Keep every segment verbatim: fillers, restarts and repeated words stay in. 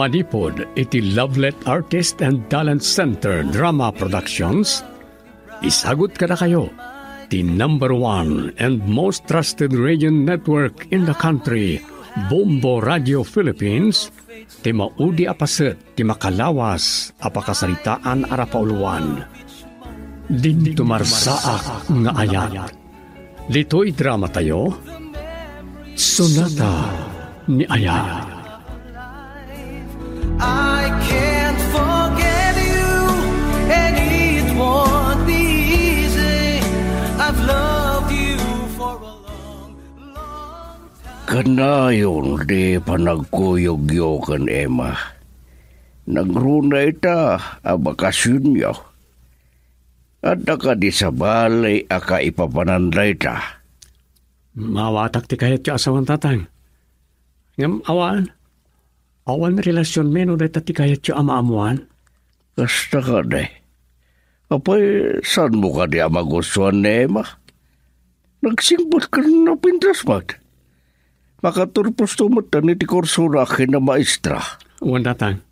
Manipud iti Lovelet Artist and Talent Center Drama Productions, isagut kadakayo ti number one and most trusted radio network in the country, Bombo Radio Philippines, ti maudi a paset ti makalawas a pakasaritaan a rapauluan. Dinto marsaak nga ayat. Ditoy dramatayo, Sonata ni Ayat. I can't forget you, and it won't be easy. I've loved you for a long, long time. Kanayon ti panagkuyogyo ken Emma. Nangruna ita a bakasionyo. Adda kadi sabali a kaipapanan dayta? Maawatak ti kayatyo a sawen, Tatang. Ngem awan, awan relasionmi no dayta ti kayatyo a maammoan. Kasta kadi. Apay, saanmo kadi a magustuan ni Emma? Nagsingpet ken napintas met. Makaturposto met iti kursona a kinamaestra. Wen, Tatang.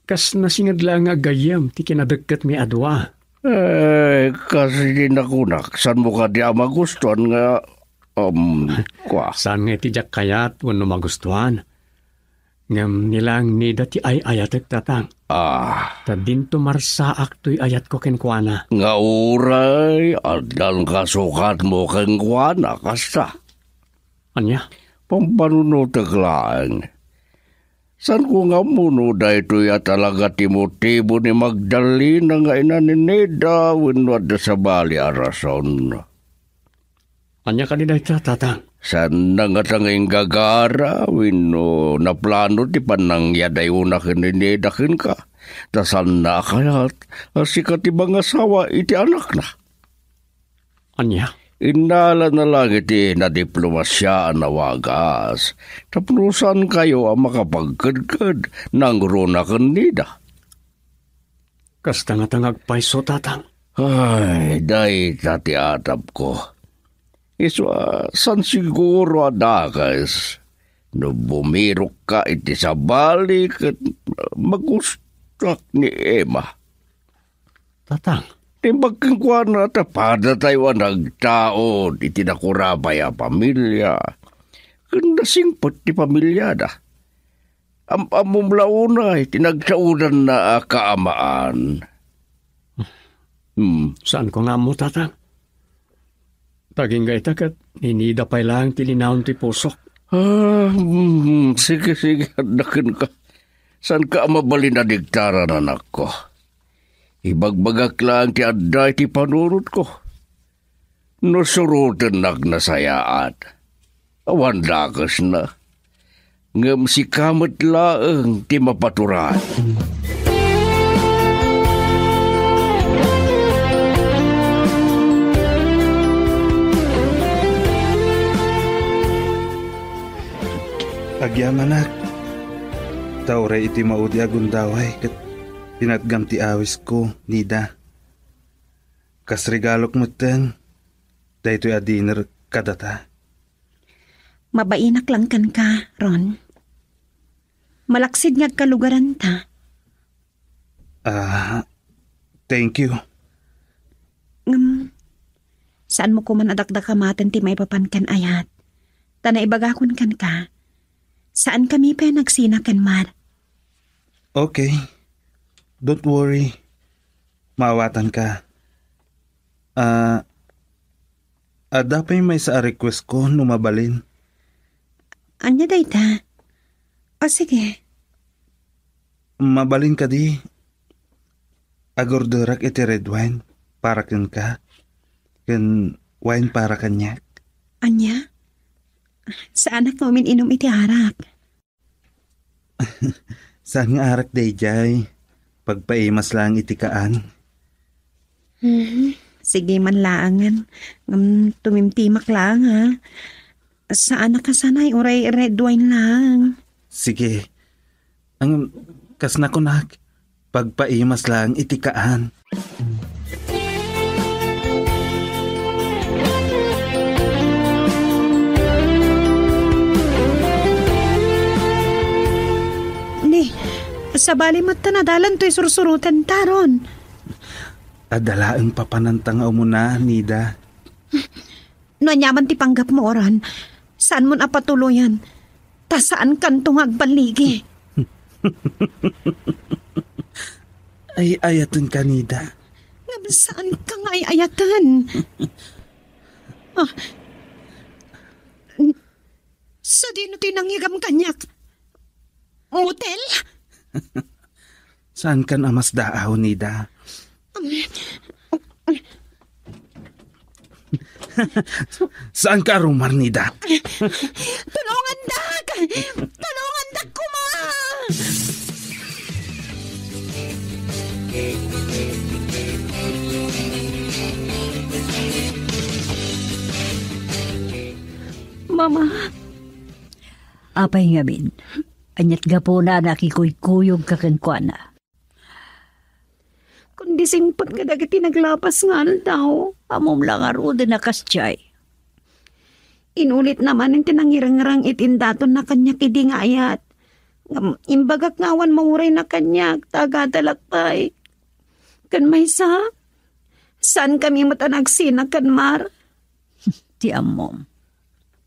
Kas nasinged laeng nga gayyem ti kinadekketmi a dua. Eh, kas iti nakunak, saanmo kadi a magustuan nga, um, kua? Saan nga iti diak kayat wenno magustuan? Ngem ni laeng Nida ti ay-ayatek, Tatang. Ah. Ta dinto marsaak toy ayatko kenkuana. Nga uray, addan kasukatmo kenkuana, kasta. Ania? Pampanunotek laeng. Saanko nga ammo no daytoy a talaga ti motibo ni Magdalena nga ina ni Nida wenno adda sabali a rason? Ania kadi dayta, Tatang? Saanna ngata nga inggagara wenno naplano ti pannangyadayona ken ni Nida kenka? Ta saanna a kayat a sika ti mangasawa iti anakna? Ania? Innalana laeng iti nadiplomasiaan a wagas tapno saankayo a makapagkedked nangruna ken Nida. Kasta ngata nga agpayso, Tatang. Ay, dayta ti atapko. Isu a saan siguro a dakes no bumirokka iti sabali ket magustuak ni Emma. Tatang. Naimbag kenkuana ta padatayo a nagtaud iti nakurabay a pamilia. Ken nasingpet ti pamiliada. Am-ammom la unay ti nagtaudanna a kaamaan. Hmm. Saanko nga ammo, Tatang. Ta agingga ita ket ni Nida pay laeng ti linaon ti pusok. Ah, hmm, sige, sige, adda kenka. Saanka a mabalin a digtaran, anakko. Ibagbagak laeng ti adda iti panunotko. No surotennak, nasayaat. Awan dakesna. Ngem sika met laeng ti mapaturay. Agyamanak, ta uray iti maudi a gundaway ket pinatgam ti awisko, Nida. Kas regalok metten daytoy a dinner kadata. Mabainak laeng kenka, Ron. Malaksid nga agkalugaranta. Ah, thank you. Ngem, saanmo koman a dakdakamaten ti maipapan ken Ayat. Ta naibagakon kenka, saankami pay a nagsina ken Mar. Okay. Don't worry. Maawatanka. Ah, adda pay maysa a request ko no mabalin. Ania dayta? O, sige. Mabalin kadi, agorderak iti red wine para kenka, ken wine para kaniak. Ania? Saanak nga umin-inum iti arak. Saan nga arak daydiay? Pagpaimas laeng iti kaan. Mhm. Sige man laangen. Ngem tumimtimak laeng, ha? Saanak a sanay, uray red wine laeng. Sige. Ngem, kas nakunak, pagpaimas laeng iti kaan. Sabali met ta nadalan toy sursuroten ta, Ron. Adda laeng papananta nga umuna, Nida. No aniaman ti panggapmo, Ron, saanmon a patuloyan. Ta saankanto nga agballigi. Ay-ayatenka, Nida. Ngem saanka nga ay-ayaten. Ah. Sadino ti nangigam kaniak? Motel? Saankan a masdaaw, Nida? Um, Saanka a rumar, Nida? Tulongandak! Tulongandak koma! Mama. Apay ngamin? Aniat gapuna a nakikuykuyogka kenkuana? Kundi singpet nga dagiti naglapas nga aldaw, ammom la ngaruden a kasdiay. Inulitna manen ti nangirengreng iti indatonna kaniak idi nga ayat. Ngem imbagak nga awan maurayna kaniak, ta agadalak pay. Ken maysa, saankami met a nagsina ken Mar. Ti ammom.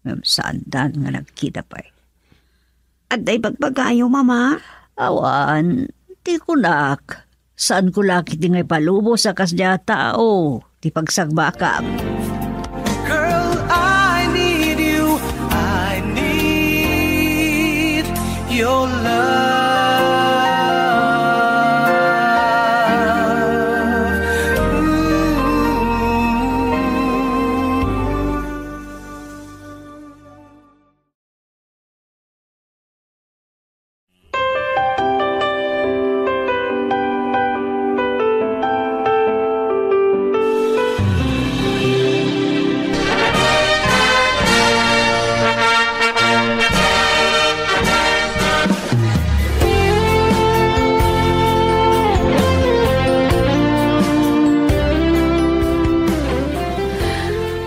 Ngem saandan nga nagkita pay. Adda ibagbagayo, Mama? Awan, ti kunak, saanko la ketdi nga ipalubos a kasdiay a tao ti pagsagbakam. Girl, I need you. I need your love. Ooh.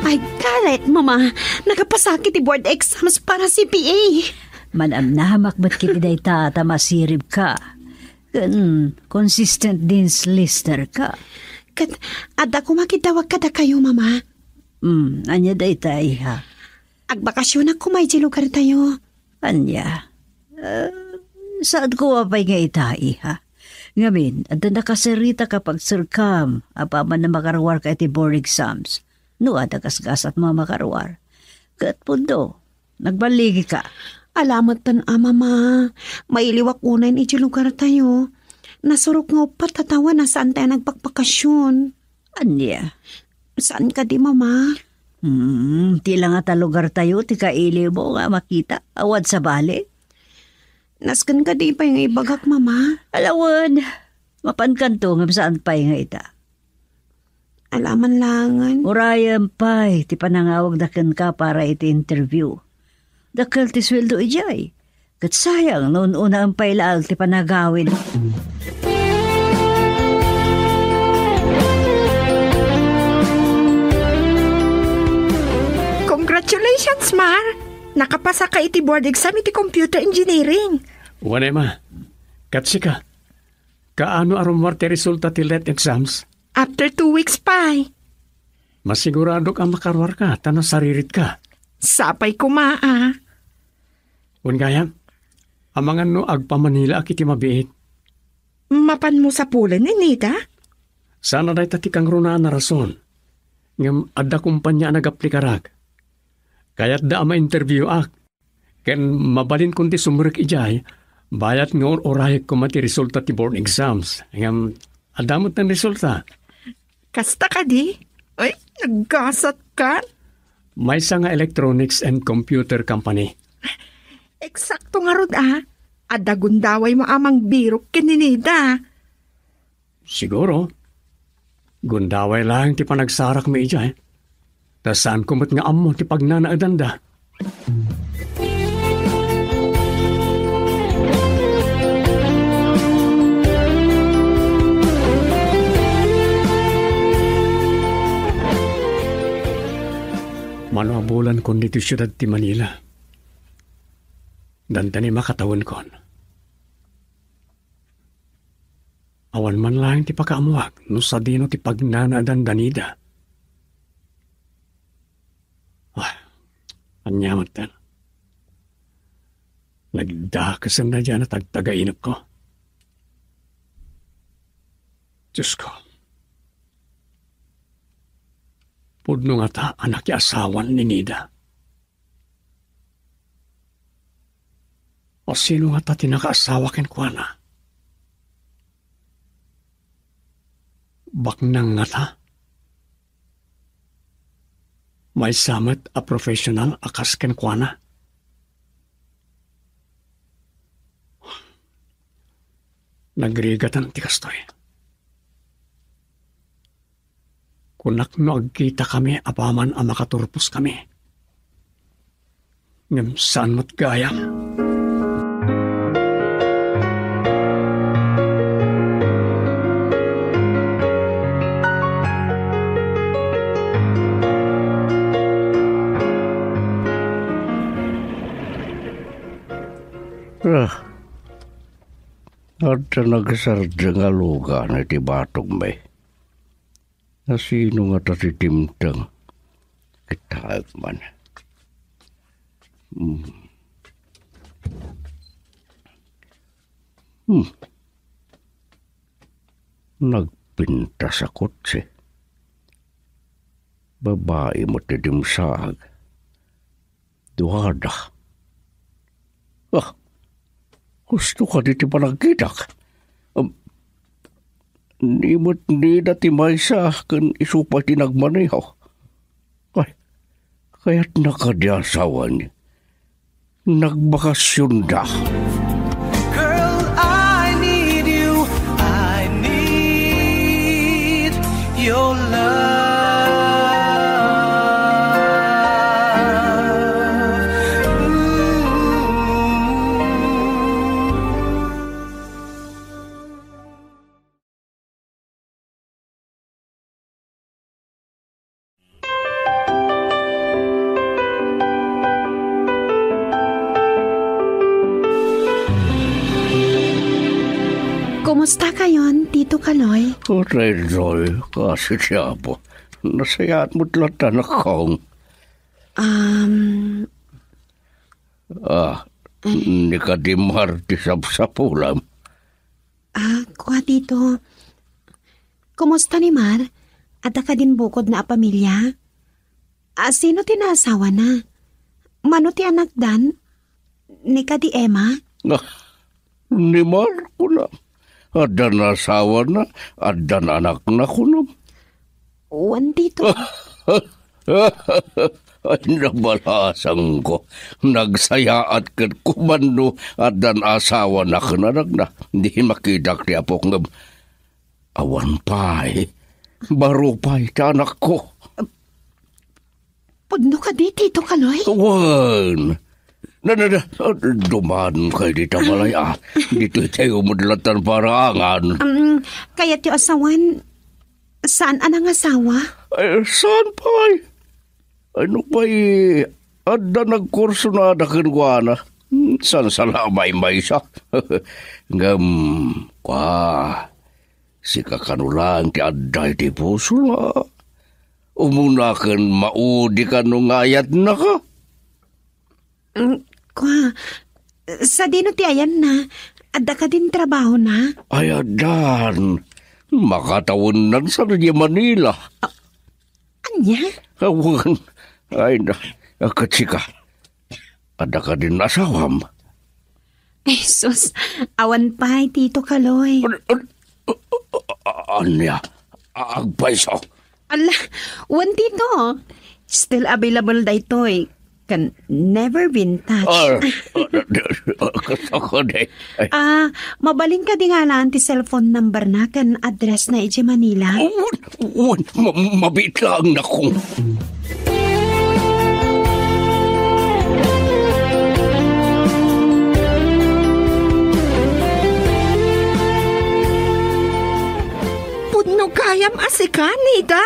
Ay, galit, Mama. Nagapasaki ti board exams para C P A. Manamnamak met ket dayta ta masiribka. Ken consistent dance lister ka. Ket adda koma kiddawag kadakayo, Mama. Hmm, ania dayta, iha? Agbakasionak koma idiay lugartayo. Ania? Ah, saanko a pay nga ita, iha. Ngamin, adda nakasaritaka a pagserkam apaman a makaruarka iti board exams. No adda gasgasatmo a makaruar. Ket pudno, nagballigika. Ala metten a, Mama. Mailiwak unayen idiay lugartayo. Nasurok nga uppat a tawen a saantayo nagbakbakasyon. Ania? Saan kadi, Mama? Hmm, ti langata lugartayo ti kailiwmo nga makita, awan sabali? Nasken kadi pay nga ibagak, Mama? Ala wen, mapankanto ngem saan pay nga ita. Ala man laengen. Urayem pay ti panangawagda kenka para iti interview. Dakkel ti sueldo idiay. Ket sayang no un-unaem pay laeng ti panagawid. Congratulations, Mar! Nakapasaka iti board exam iti computer engineering. Wen, Emma. Ket sika, kaano a rummuar ti resulta ti let exams? After two weeks pay. Masiguradok a makaruarka ta nasariritka. Sapay koma a. Wen gayam, amangan no agpamanilaak iti mabiit. Mapanmo sapulen, Nida? Saan a dayta ti kangrunaan a rason. Ngem adda kompania a nagaplikarak. Kayatda a ma-interview-ak. Ken mabalinkon ti sumrek idiay, bayat nga ur-urayek koma ti resulta ti board exams. Ngem adda met ti resulta. Kasta kadi? Ay, naggasat ka? Maysa nga electronics and computer company. Eksakto ngarud a. Adda gundawaymo a mangbirok ken ni Nida. Siguro. Gundaway laeng ti panagsarakmi idiay. Ta saanko met nga ammo ti pagnanaedanda. Mano a bulankon ditoy siudad ti Manila. Dandani makatawenkon. Awan man laeng ti pakaammuak no sadino ti pagnanaedan da Nida. Ah, ania metten? Nagdakesen daydiay a tagtagainepko. Diosko, pudno ngata a nakiasawan ni Nida? A sino ngata ti nakaasawa kenkuana? Baknang ngata? Maysa met a professional a kas kenkuana? Nagrigatan ti kastoy. Kunak no agkitakami apaman a makaturposkami. Ngem saan met gayam. Ah, adda nagsardeng a lugan iti batongmi. Nasino ngata ti dimteng? Kitaek man. Hmm. Hmm. Nagpintas a kotse. Babai met ti dimsaag. Duada. Ah, husto kadi ti panagkitak? Um, ni met Nida ti maysa ken isu pay ti nagmaneho. Ay, kayatna kadi a asawan? Nagbakasionda. Girl, I need you. I need your love. Ooh. Kumusta kayon, Tito Kaloy? O, Tito Kaloy, kasi ti Apo. Nasayaat met latta, anakko. Um, Ah, eh. Ni kadi Mar ti sapsapulam? Ah, kua, Tito. Kumusta ni Mar? Adda kadin bukodna a pamilia? Ah, sino ti naasawana? Mano ti anakdan? Ni kadi Emma? Ah, ni Mar, kuna. Adda naasawana, addan anakna, kunam. Wen, Tito. Ay, nabalasangko. Nagsayaat ket kumano addan asawana ken anakna. Di makitak ti apok ngem awan pay. Baro pay ti anakko. Pudno kadi, Tito Kaloy? Wen. Na, na, na, duman kay dita balay, ah. Ditoy tayo met latta paraangan. Um, kayatyo a sawen, saan a nangasawa? Ay, saan pay? Ay, no pay, adda nagkursunada kenkuana. Hmm, saan sa la maymaysa? Ngem, kua, sika kano laeng ti adda iti pusona. Umuna ken maudi kano nga ayatnaka. Mm, kua, sadino ti ayanna? Adda kadin trabahona? Ay, addan. Makatawennan sa idiay Manila. A-, ania? Awan. Ay, na, ket sika. Adda kadin asawam? Ay, sus, awan pay, Tito Kaloy. An-, an-, a-, a-, ania? A-, agpayso? Ala, wen, Tito. Still available daytoy. Can never been touched. Ah, ah, ah, ah, kasta ko, day. Ay. Ah, mabalin kadi nga alaan ti cellphone number na ken address na idiay Manila? Wen, wen, ma-, mabiit laeng, anakko. Pudno gayam a sika, Nida?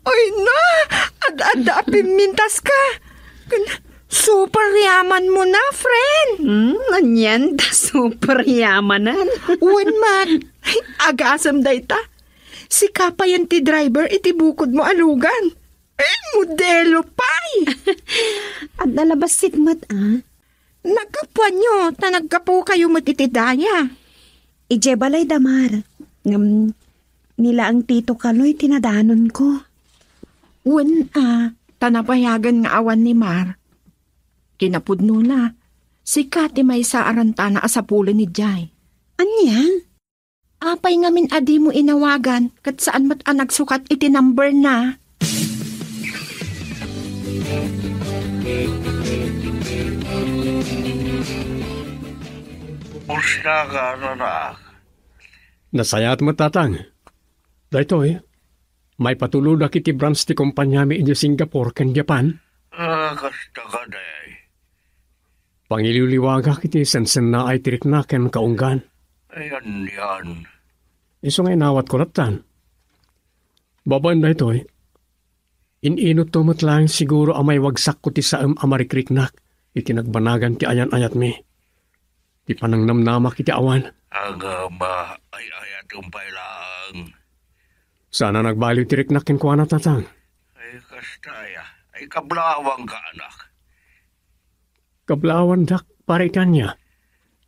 Ay na, ad-adda a pimmintaska. Ken super yaman mo na, friend. Hmm, anian ta super yamanan? Wen met, ay, Agasem dayta. Sika payen ti driver iti bukodmo a lugan. Eh, modelo pay! Adda la bassit met, a? Naggapuanyo, ta naggapukayo met iti daya. Idiay balay da, Mar. Ngem, ni laeng ti tukaloy ti nadanonko. Wen, a? Ta nabayagen nga awan ni Mar. Kinapudnona, sika ti maysa a rantana a sapulen idiay. Ania? Apay ngamin a dimo inawagan ket saan met a nagsukat iti number na? Kumusta ka, anak? Nasayaat met, Tatang. Daytoy, maipatulodak iti branch ti kompaniami idiay Singapore ken Japan. Ah, kasta kadi. Pangiliwliwagak iti sensennaay ti riknak ken kaunggan. Ayan, yan. Isu nga inawatko lattan. Babaen daytoy, in-inutto met laeng siguro a maiwagsakko ti saem a marikriknak iti nagbanagan ti ayan-ayatmi. Ti panangnamnamak iti awan. Agama, ay-ayatem pay laeng. Saan a nagbaliw ti riknak kenkuana, Tatang. Ay, kasta aya. Ay, kablaawanka, anak. Kablaawandak, para iti ania?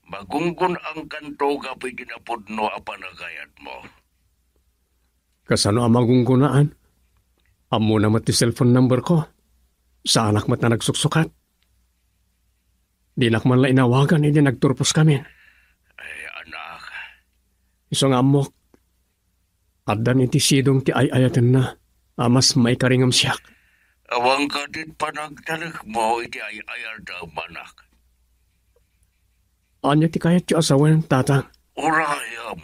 Magunggon-angkanto gapu iti napudno a panagayatmo. Kasano a magunggonaan? Ammona met ti cellphone number ko. Saanak met a nagsuksukat. Dinak man la inawagan idi nagturposkamin. Ay, anak. Isu nga ammok, addan iti sidong ti ay-ayatenna a mas maikaringem siak. Awan kadi panagtalekmo iti ay-ayatem, anak. Ania ti kayatyo a sawen, Tatang? Urayem,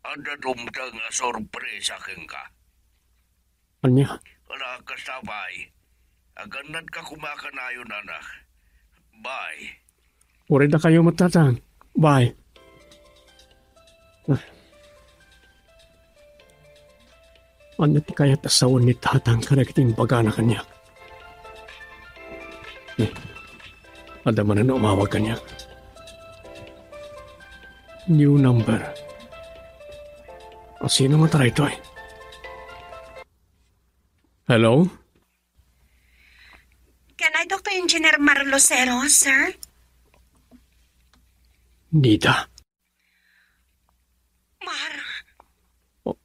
adda dumteng a sorpresa kenka. Ania? Ala, kasta, bye. Agannadka koma kanayon, anak. Bye. Uray dakayo met, Tatang. Bye. Ah. Ania ti kayat a sawen ni Tatang kadagiti imbagana kaniak? Eh, adda manen umawag kaniak. New number. A, sino nga taray to, eh? Hello? Can I talk to Engineer Mar Lucero, sir? Nida? Mar. Oh.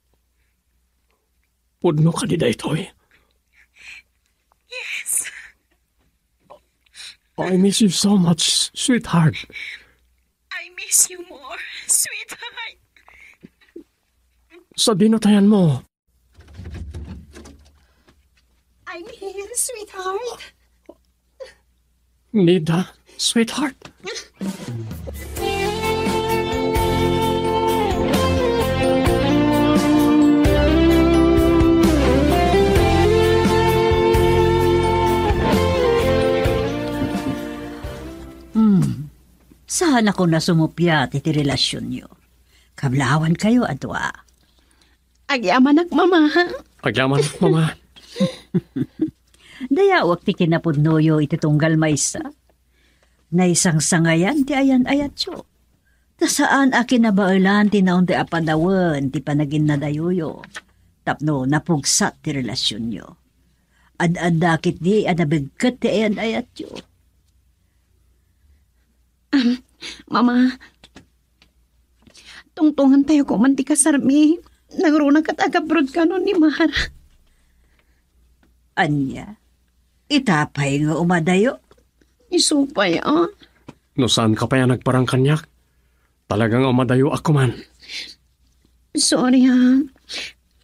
Pudno kadi daytoy? Yes. I miss you so much, sweetheart. I miss you more, sweetheart. Sadino tayan mo? I'm here, sweetheart. Nida, sweetheart. Hmm. Saanakon a sumuppiat iti relasionyo. Kablawankayo a dua. Agyamanak, Mama. Agyamanak, Mama. Dayawek ti kinapudnoyo iti tunggal maysa. Naisangsangayan ti ayan-ayatyo. Ta saan a kinabaelan ti naunday a panawen ti panaginnadayoyo tapno napugsat ti relasionyo. Ad-adda ketdi a nabegket ti ayan-ayatyo. Am, Mama, tungtongantayo koma ti kasarmi. Nangruna ket agabroad kanon ni Mar. Ania? Ita pay nga umadayo? Isu pay, a? No saanka pay a nagparang kaniak, talaga nga umadayoak koman. Sorry, a.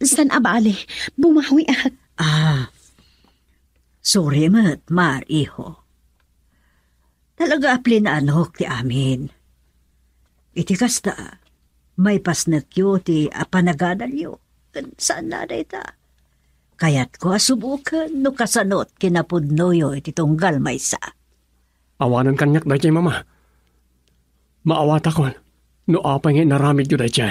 Saan a bale, bumawiak. Ah, sorry met, Mar, iho. Talaga a plinaanok ti amin. Iti kasta, maipasnekyo ti apanagadalyo. Ken saan a dayta. Kayatko a suboken no kasano ti kinapudnoyo iti tunggal maysa. Awanen kaniak daytoy, Mama. Maawatakon no apay nga inaramidyo daytoy.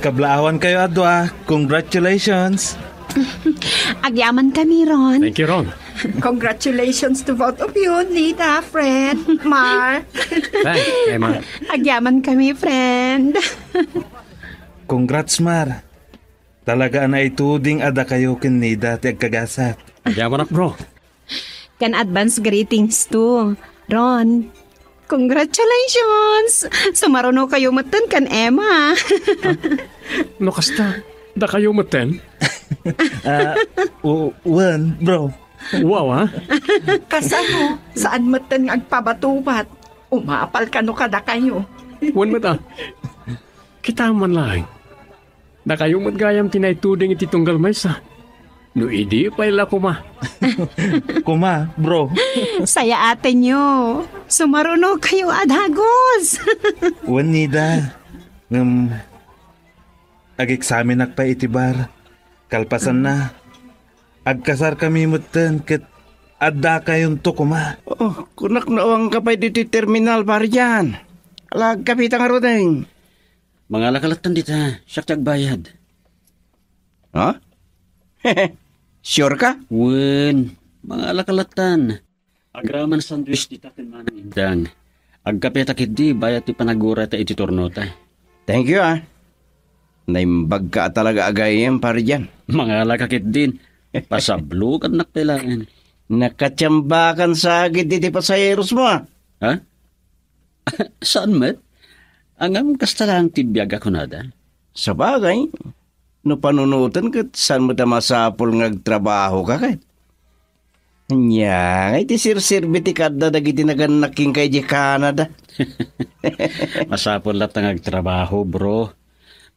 Kablaawankayo a dua. Congratulations. Agyaman kami, Ron. Thank you, Ron. Congratulations to both of you, Nida, friend, Mar. Thanks, Emma. Agyaman kami, friend. Congrats, Mar. Talaga a naituding a dakayo ken Nida ti agkagasat. Agyamanak, bro. Kan advance greetings to Ron. Congratulations! Sumaruno kayo metten kan Emma. No kasta, dakayo metten? Ah, u-, wen, bro. Wow, ha? Kasano, saan metten nga agpabatubat? Umapal kano kadakayo? Wen met, ah. Kita man laeng. Dakayo met gayam ti naituding iti tunggal maysa. No idi pay la koma. Koma, bro. Sayaatenyo. Sumaruno kayo a dagus. Wen, Nida. Ngem, ageksamenak pay iti bar. Kalpasanna, agkasarkami metten ket addakayonto koma. Oh, kunak no awanka pay ditoy terminal, parian. Ala, agkapita ngaruden. Mangala ka latta dita, siak ti agbayad. Ha? Sure ka? Wen, mangala ka lattan. Agraman sandwich dita ken Manang Indang. Agkapeta ketdi, bayat ti panagurayta iti turnota. Thank you, ah. Naimbag ka talaga a gayyem, parian. Mangala ka ketdin. Pasablokannak pay laeng. Nakatiambakan sa agid iti pasaheros mo, ah. Ha? Saan met? Ngem kasta laeng ti biag a kunada. Sabagay, no panunoten ket saan met a masapul nga agtrabahoka ket. Ania ngay ti serserbi ti kaadda dagiti nagannak kenka idiay Canada? Masapul latta nga agtrabaho, bro.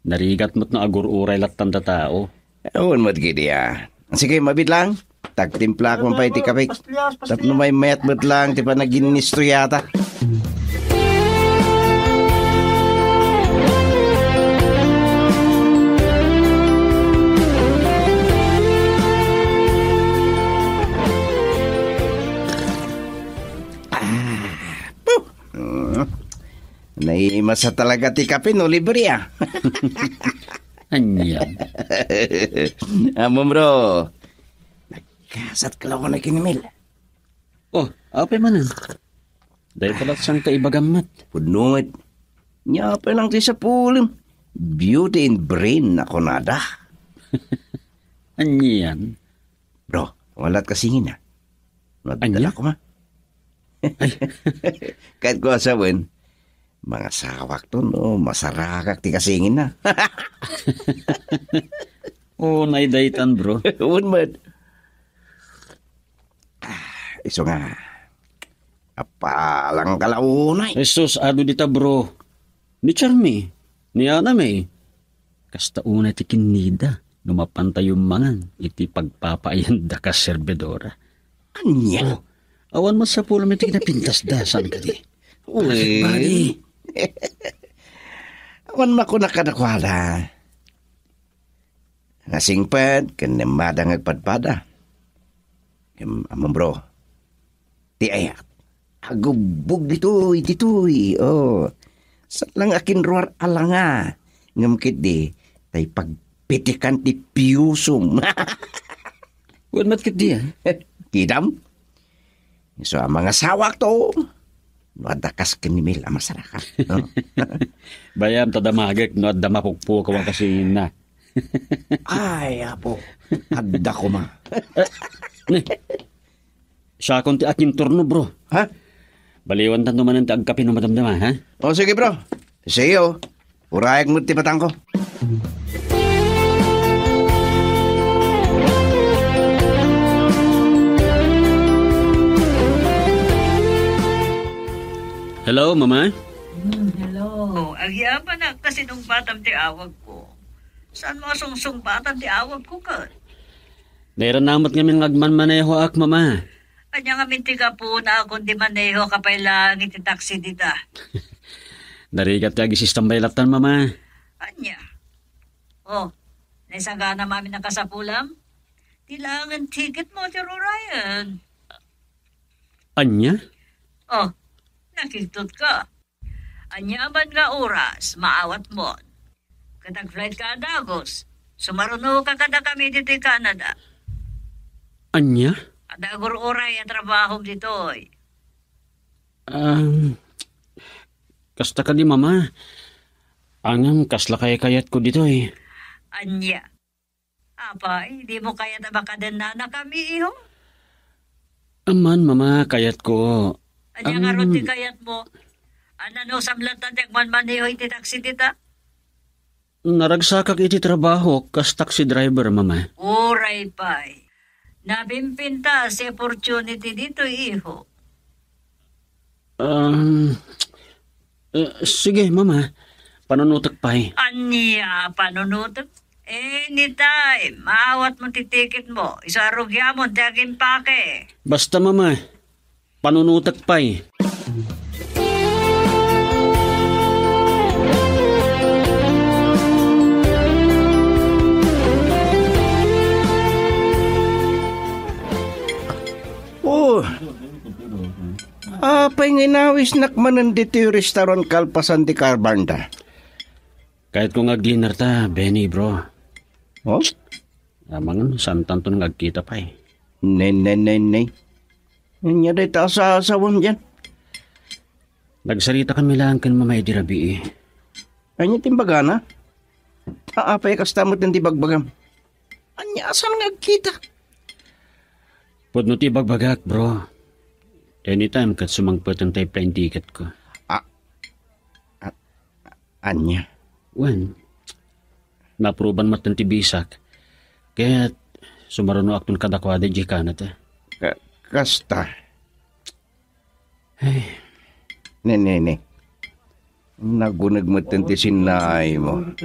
Narigat met no agur-uray lattan da tao. Awan met gidi, ah. Sige, mabiit lang. Tagtimplak man pay ti kape. Tapno maymayat met lang ti panaginnistoriyata. Ah, puh. Mm. Naimasa talaga ti kape, no, libre, ah. Ania? Ammom, bro. Nagkasat ka lawan na kinimil. Oh, apay manen? Dayta lat saan ka ibagam met. Pudno met. Nia pay lang ti sapulem. Beauty in brain a kunada. Anian? Bro, walat kasingin na. Ania? Nadala ko ma. Ay. Kahit ko asawen, mangasawak to, no, masarakak ti kasingin na. Oh, naidaytan, bro. Wen met. Ah, isu nga. Apalang kalaunay. Jesus, adu dita, bro. Ni Charmy, ni Anami. Kasta unay ti kinnida no mapantayo mangan iti pagpapaayanda kas servidora. Ania? Oh, awan masapul met ti kinapintasda, saan kadi? Uy. Bakit, buddy? Awan makunak kadakuada. Nasingpet ken nemmada nga agpadpada. Em, ammom, bro. Ti ayat. Agubbog ditoy, ditoy. Oh. Saan lang akinruar a langa. Ngem ketdi, tay pagpitikan ti piyusom. Wen met ketdi, ah. Kidam? Isu a mangasawak to. No adda kas ken ni Mil a masarakan. Oh. Bayam ta damagek no adda mapukpok a kasingin na. Ay, apo. Adda koma. Ni, siakon ti akinturno, bro. Ha? Baliwantan to manen ti agkape no madamdama, ha? O, sige, bro. See you. Urayek met ti batangko. Hello, Mama? Hmm, hello. Oh, agyamanak ta sinungbatam ti awag ko. Saan mo a sungsungbatan ti awag ko, ket? Nairanamat ngamin nga agmanmanehoak, Mama. Ania ngamin ti gapuna a kundi maneho ka pay laeng iti taksi dita? Narigat ti agisistambay lattan, Mama. Ania? Oh, naisagana mamin a kasapulam? Ti laengen ticket mo ti rurayen. Ania? Oh, nakigtot ka. Ania man nga oras, maawat mon. Ket agflight ka a dagus. Sumarunoka kadakami ditoy Canada. Ania? Adda agur-uray a trabahom ditoy. Um, kasta kadi, Mama. Ngem kasla kaykayatko ditoy. Ania? Apay, dimo kayat a makadennanakami, iho? Aman, Mama, kayatko. Ania ngarud ti kayatmo? Ania no, samlatan ti agmanmaneho iti taxi dita? Naragsakak iti trabahok kas taxi driver, Mama. Uray pay. Nabimpintas ti opportunity ditoy, iho. Um, eh, sige, Mama. Panunotek pay. Ania, panunotek? Anytime. Maawatmo ti ticketmo. Isu a rugiamon ti agimpake. Basta, Mama. Panunotek pay. Oh, apay nga inawisnak manen ditoy restaurant kalpasan ti karbarnda? Kayatko nga agdinner ta, Benny, bro. Oh? Amangan, saan tanto nga agkita pay. Ne, ne, ne, ne. Ania dayta a sasawem diay? Nagsarita kami laeng ken Mama idi rabii. Ania ti imbagana? Apay kasta met ti bagbagam? Ania a saan nga agkita? Pudno ti ibagbagak, bro. Anytime ket sumangpeten ti plane ticketko. Ah, ah, ania? Wen, naapruban met ti visak. Ket sumarunoakton kadakuada idiay Canada. Ka-, kasta. Ay. Ne, ne, ne. Naguneg met ti sinnaaymo.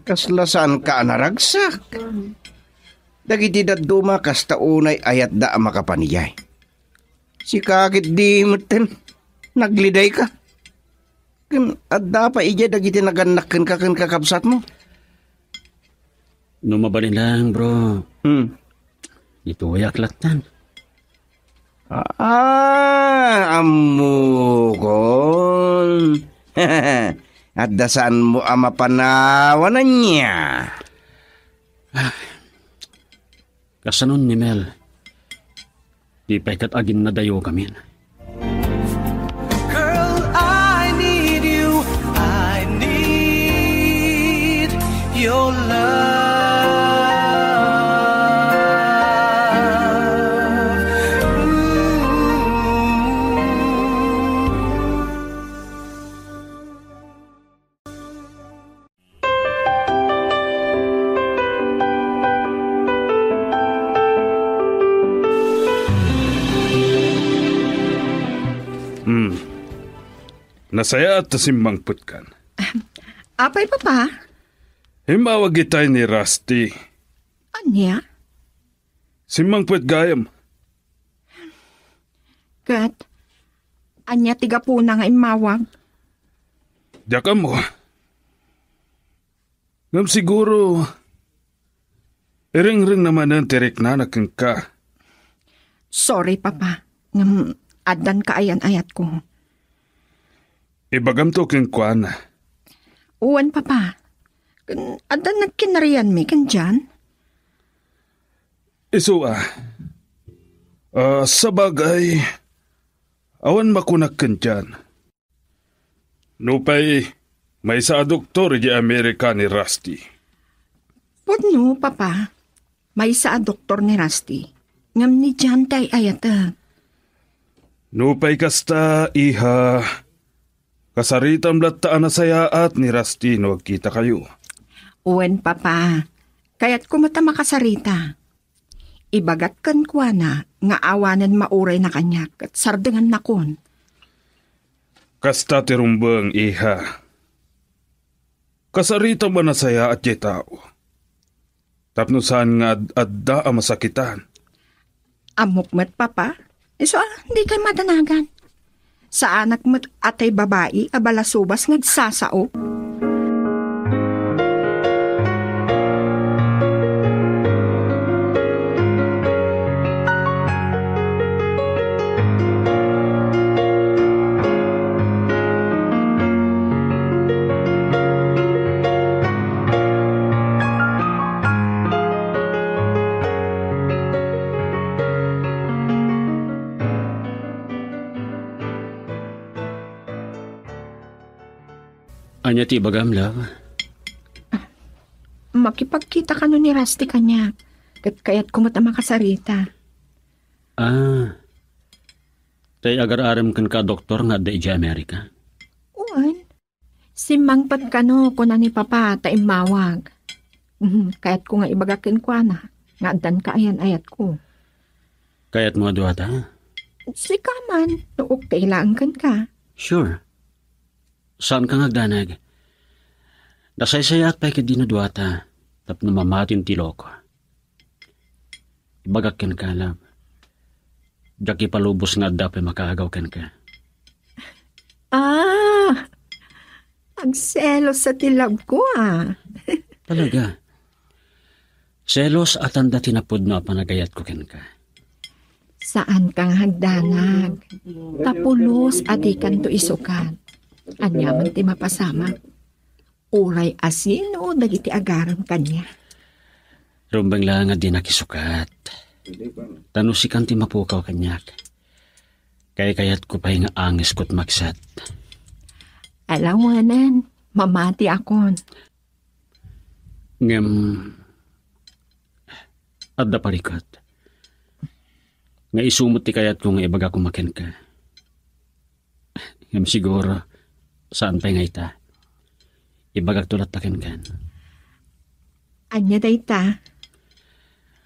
Kasla saanka a naragsak. Dagiti dadduma kasta unay ayatda a makapan idiay. Sika ket di metten, naglidayka. Ken adda pay idiay dagiti nagannak kenka ken kakabsatmo? No mabalin laeng, bro. Hmm. Ditoyak lattan. Ah, ammokon. Adda saanmo a mapanawan ania? Ah, kasano ni Mel? Di pay ket aginnadayo gamin. Girl, I need you. I need your love. Mm. Hmm. Nasayaat ta simmangpetkan. Apay, Papa? Immawag itay ni Rusty. Ania? Simmangpet gayam. Ket, ania ti gapuna nga immawag? Diak ammo. Ngem siguro, irengrengna manen ti riknana kenka. Sorry, Papa. Ngem addan kaayan-ayatko. Ibagamto kenkuana. Wen, Papa. Ken addan nagkinarianmi ken John? Isu a. Ah, sabagay, awan makunak ken John. Nupay, maysa a doktor idiay Amerika ni Rusty. Pudno, Papa. Maysa a doktor ni Rusty. Ngem ni John ti ay-ayatek. Nupay kasta, iha, kasaritam latta a nasayaat ni Rusty no agkitakayo. Wen, Papa. Kayatko met a makasarita. Ibagak kenkuana nga awanen maurayna kaniak ket sardengannakon. Kasta ti rumbeng, iha. Kasaritam a nasayaat diay tao. Tapno saan nga ad-adda a masakitan. Ammok met, Papa. Isu a, dikay madanagan. Saanak met a tay babai a balasubas nga agsasao. Ania ti ibagam, love? Makipagkita kano ni Rusty kaniak, ket kayatko met a makasarita. Ah, tay agar-arem kenka a doktor nga adda idiay Amerika? Wen. Simmangpet kano, kuna ni Papa ta immawag. Mhm, kayatko nga ibaga kenkuana nga addan kaayan-ayatko. Kayatmo a duata? Sika man, no okay laeng kenka. Sure. Saanka nga agdanag. Nasaysayaat pay ketdi no duata tapno mamatin ti loko. Ibagak kenka, love. Diak ipalubos nga adda pay makaagaw kenka. Ah! Agselos sa ti love ko, ah. Talaga? Selos a tanda ti napudno a panagayatko kenka. Saanka nga agdanag. Ta pulos a dikanto isukat. Aniaman ti mapasamak. Uray asino dagiti agarem kaniak. Rumbeng laeng a dinak isukat. Ta no sikan ti mapukaw kaniak, kaykayatko pay nga angesko ti maksat. Alawanan, mamatiakon. Ngem, adda parikut nga isu met ti kayatko nga ibaga koma kenka. Ngem siguro, saan pay nga ita. Ibagakto latta kenkan. Ania dayta?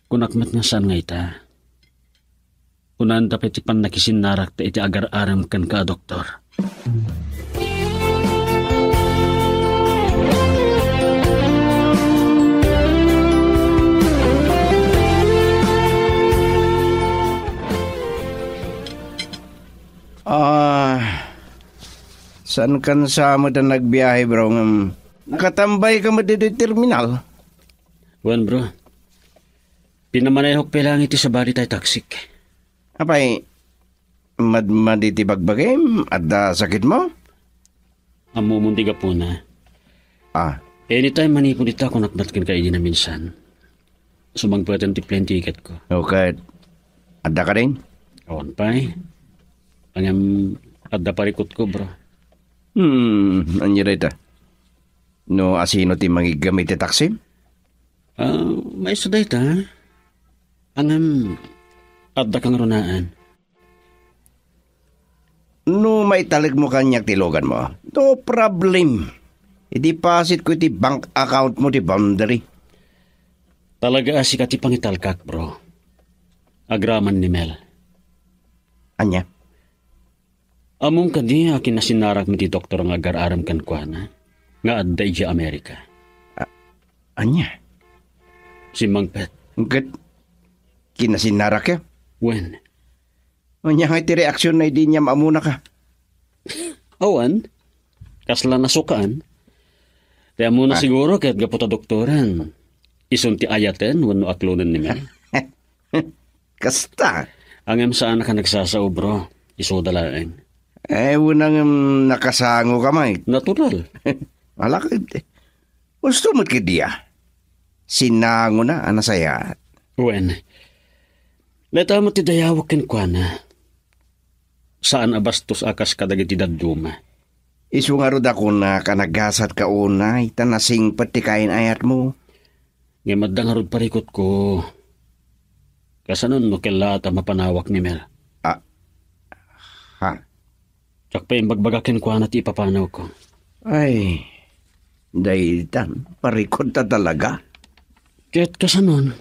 Kunak met nga saan nga ita. Unaan ta pay ti pannakisinnarek ta iti agar-arem kenka a doktor. Ah, saan kan sa met a nagbiahe, bro, ngem nakatambay ka met iti terminal? Wen, bro. Pinamanehok pay laeng iti sabali tay taksik. Apay, madmadi ti bagbagim? Adda sakitmo? Ammomon ti gapuna. Ah. Anytime manipud ita, kunak met kenka idi naminsan. Sumangpeten ti plane ticketko. Okay. Adda kadin? Awan pay. Ngem adda parikutko, bro. Hmm, ania dayta? No asino ti mangiggamit ti taksi? Ah, maysa dayta. Ngem adda kangrunaan. No maitalekmo kaniak ti loganmo, no problem. I-depositko iti bank accountmo ti Boundary. Talaga a sika ti pangitalkak, bro. Agraman ni Mel. Ania? Ammom kadi a kinasinnarek met ti doktor nga agar-arem kenkuana nga adda idiay Amerika? A-, ania? Simmangpet. Ket kinasinnarek? Wen. Ania nga iti reaksion na idi inyam-ammona ka? Awan. Kasla nasukaan. Ti ammona siguro ket gapu ta doktoran. Isun ti ayaten wenno aklonen ni Mel. Kasta. Ngem saan a ka nagsasao, bro. Isuda laeng. Eh, unang, em, nakasango ka, Mike. Natural. Alakad. Gusto met kadi, ah. Sinangona a nasayaat. Wen. Dayta met ti dayawek kenkuana. Saan a bastos a kas kadagiti dadduma. Isu ngarud a kunak a nagasatka unay ta nasingpet ti kain-ayatmo. Ngem adda ngarud parikutko. Kasano no kellaat a mapanawak ni Mel? Ah, ha? Diak pay imbagbaga kenkuana ti ipapanawko. Ay, daytan, parikut ta talaga. Ket kasanon?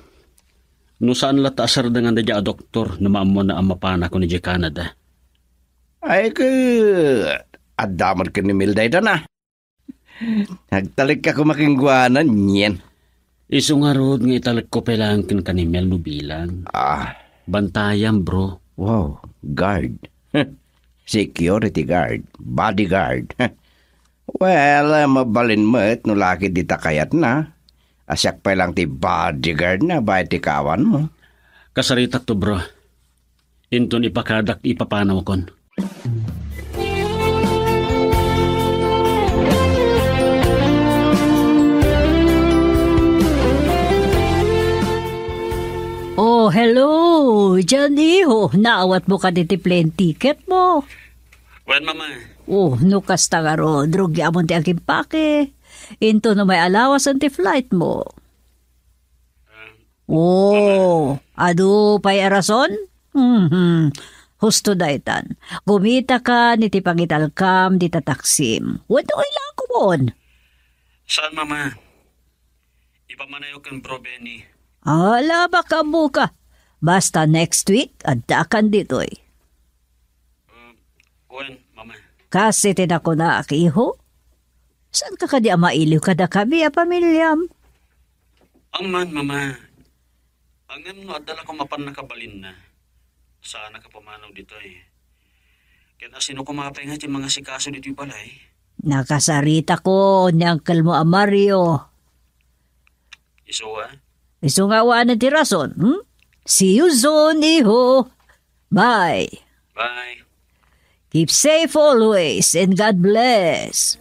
No saan latta a sardengan daydiay a doktor no maammona a mapanakon idiay Canada. Ay, ket adda met ken ni Mel daytan, a. Agtalekka koma kenkuana, nien. Isu ngarud nga italekko pay laeng kenka ni Mel no bilang. Ah. Bantayam, bro. Wow, guard. Security guard, bodyguard. Well, mabalin met no lakid dita kayatna. A siak pay laeng ti bodyguard na, bay ti kawanmo. Kasaritak to, bro. Inton ipakadak ti ipapanawkon. Oh, hello! Diyan, iho, naawatmo kadi ti plane ticket mo? Wen, Mama. Oh, no kasta ngarud, rugiamon ti agimpake. Into no may alawasen ti flight mo. Ah, Oh, adu pay a rason? Mhm. Husto daytan. Gumitaka iti pangitalkam dita taksim. Wenno ilakomon? Saan, Mama? Ipamanayo ken Bro Benny. Ala, baka buka. Basta next week, addakan ditoy. Uh, wen, Mama. Kas iti nakunak, iho? Saan ka kadi a mailiw kadakami a pamiliam? Amman, Mama. Ngem no adda la koma pannakabalinna, saanak a pumanaw ditoy. Ken asino koma pay nga ti mangasikaso ditoy balay? Nakasaritakon ni uncle mo a Mario. Isu a? Isu nga awanen ti rason, hmm? See you soon, iho. Bye. Bye. Keep safe always and God bless.